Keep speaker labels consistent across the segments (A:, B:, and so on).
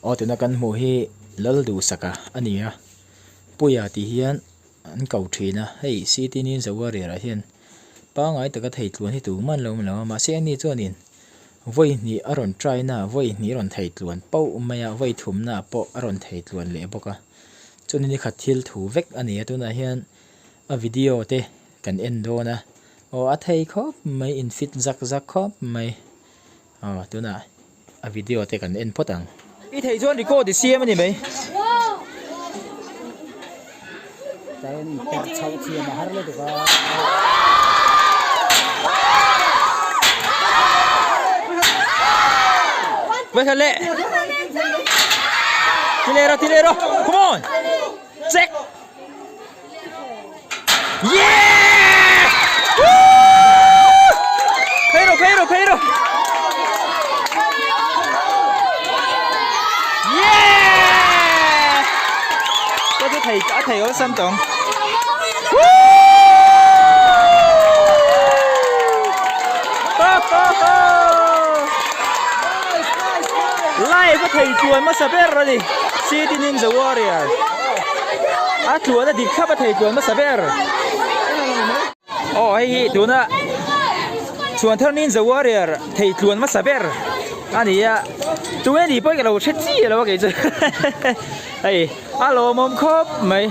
A: Aw tuna kan hmuh hi Lalduhsaka a ni a, Puia tih hian an ko thin a, hei City Ninja Warrior ah hian pangngai taka thei tluan hi tumah an lo awm lo a, mahse ani chuanin vawi hnih a rawn try na a, vawi hnih a rawn thei tluan pauh mai a, vawi thumna ah pawh a rawn thei tluan leh bawk a, chuan ni khat thil thu vek a ni a, tunah hian a video te kan en dawn a, aw a thei khawp mai in fit zak zak khawp mai. Aw tunah a video te kan en phawt ang. I theih chuan record i siam a ni mai. Vai khat leh. Ti leh rawh ti leh rawh. Come on. Check. Yeah! Woo! Phei rawh, phei rawh, phei rawh. Yeah! Ka chu thei, a thei awlsam tawng. Woo! Ho ho ho! Live a thei chuan hmasa ber a ni. City Ninja Warrior. A tluan a dik thlap a thei tluan hmasa ber. Aw hei hi tuna Chhuanthar Ninja Warrior thei tluan hmasa ber a ni a. Tunge ni pawh hi ka lo hre chi lo a kei chu. Hei a lawmawm khawp mai.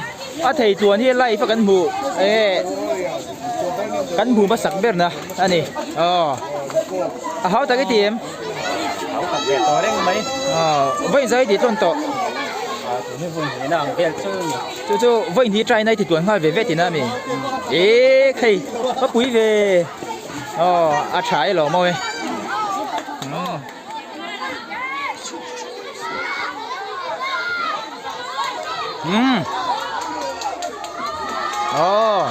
A: A thei tluan hi live a kan hmuh enge kan hmu hmasak ber na a ni. Aw a hau tak i ti em?
B: Hau tak ve tawh reng mai.
A: Aw vawi zai tih tlawn tawh.
B: Ah tun hi vawi hnih na ang vel chu ni.
A: Chu chu vawi hnih try na i ti tuan nghal ve ve tihna a mi? E khei ka pui ve. Aw a tha e lawm aw e. Umm. Aw.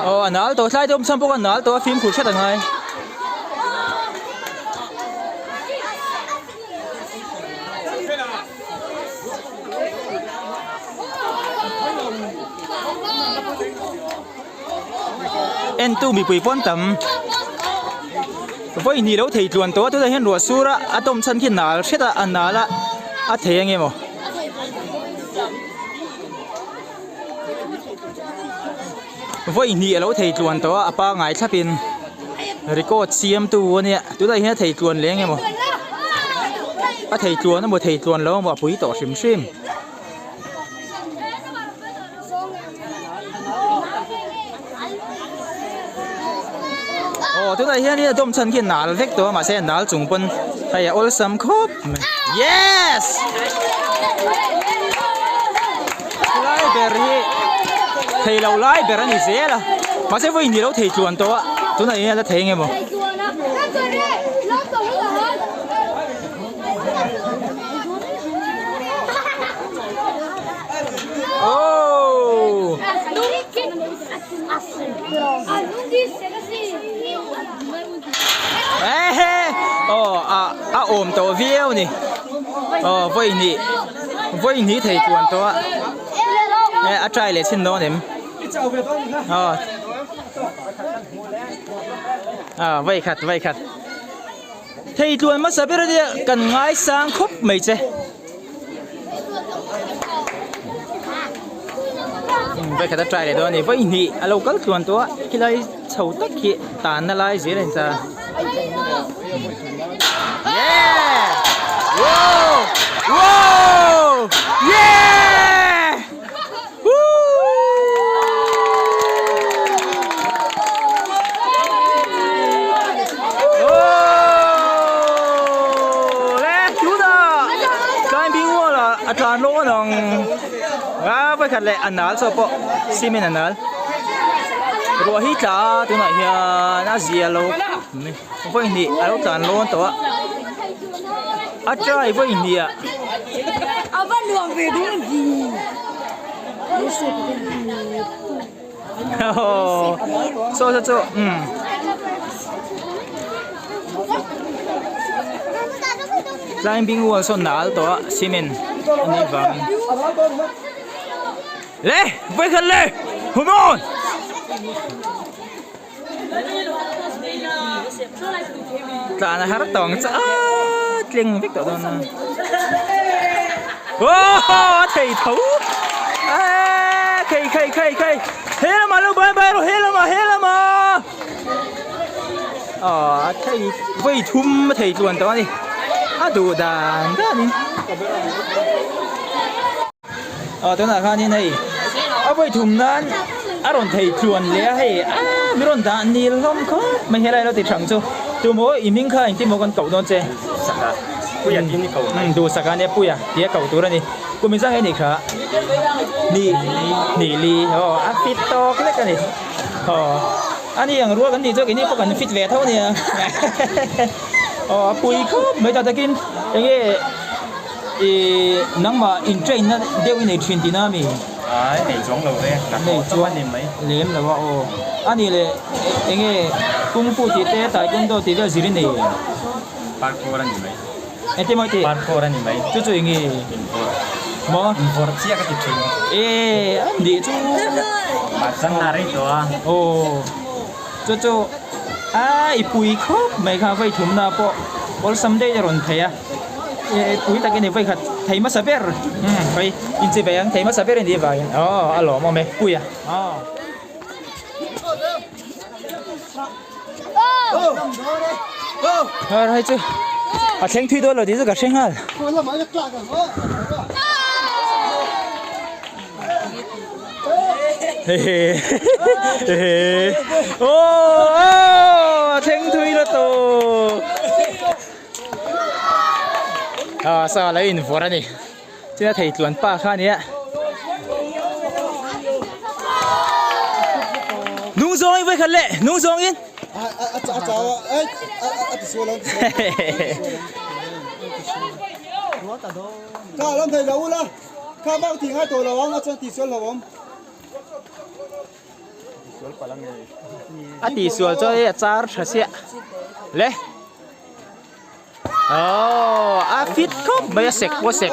A: Aw a nal tawh tlai te awm chhan pawh kha a nal tawh a fimkhur hret a ngai. Entu mipui pawn tam vawi hnih lo thei tluan tawh a tunah hian ruah sur a a tawm chhan khi nal hret a a nal a a thei ang emaw. Vawi hnih a lo thei tluan tawh a a pangai thlap in record siam tu a nia tunah hian a thei tluan leng emaw a thei tluan emaw thei tluan lo emaw a pui tawh hrim hrim. Aw tunah hian in a dawm chhan khi nal vek tawh a mahse a nal chung pawn hei a awlsam khawp mai yes lai ber hi thei lo lai ber a ni zel a mahse vawi ni lo thei tluan tawh a tunah hian a la thei eng emaw. Oh! Oh, a a awm tawh viau ni. Oh, vawi hnih vawi hnih thei tluan tawh a. Eh, a try leh chhin dawn em? Oh. Ah, vawi khat vawi khat. Thei tluan hmasa ber ania kan ngaisang khawp mai che. Vawi khat a try leh dawn a ni vawi hnih a lo kal tluan tawh a khilai chho tak hi tanna lai zel a ni ta. Yeah! Wow! Wow! Yeah! A tlan lawn ang a vawikhat leh a nal chaw pawh cement a nal ruah hi tla a tunah hian a zia lo vawi hnih a lo tlan lawn tawh a a try vawi hnih ah. Saw saw chu umm climbing wall saw nal tawh a cement a nih vangin le vawikhat le come on. Tlan a har tawng chu aaa. tleng vek tawh dawn a Aww a thei tho Eee khei khei khei khei he lamah lo bai bai rawh he lamah he lamah Aww a thei vawi thum a thei tluan tawh a ni a duh dan dan in Aw tunah khanin hei a vawi thum nan a rawn thei tluan leh a hei aaa mi rawn dah nil hlawm khawp mai helai lo ti thang chu tumaw i hming kha engtin maw kan koh dawn che
B: Duhsaka Puia tih ni ko mai
A: Duhsaka nia Puia tih a koh tur a ni kum inzah nge ni kha ni ni li aw a fit tawk lek a ni aw a ni ang rual kan tih chu keini pawh kan fit ve tho a nia aw a pui khawp mai ta takin enge. Ih nangmah in train na deuh i nei thin tihna ami?
B: Ai nei chuang lo ve, ka
A: nei chuang
B: ni mai.
A: Lem lo a aw. A nih leh eng nge kung fu tih te taekwondo tih vel zir i nei em?
B: Parkour a ni mai.
A: Engtin maw i tih?
B: Parkour a ni mai.
A: Chu chu eng nge?
B: Invawrh.
A: Maw?
B: Invawrh chiah ka ti thin.
A: Eh a nih chu.
B: Mahse na rei tawh a.
A: Aw. Chu chu a i pui khawp mai kha vawi thumna pawh awlsam daih a rawn thei a. Pui tak i ni vawikhat thei hmasa ber umm hei inchi ve ang thei hmasa ber i nih vangin aw a lawmawm e pui a aw. Hei chu a thleng thui dawn lo tih chu ka hre nghal. Aw a thleng thui la tawh. Ah sa lo in vawrh a ni chuan a thei tluan pa kha a nia nung zawng in vawikhat leh nung zawng in a tihsual chuan hei a char tha chiah le. Aww a fit khawp mai a sek pawh a sek.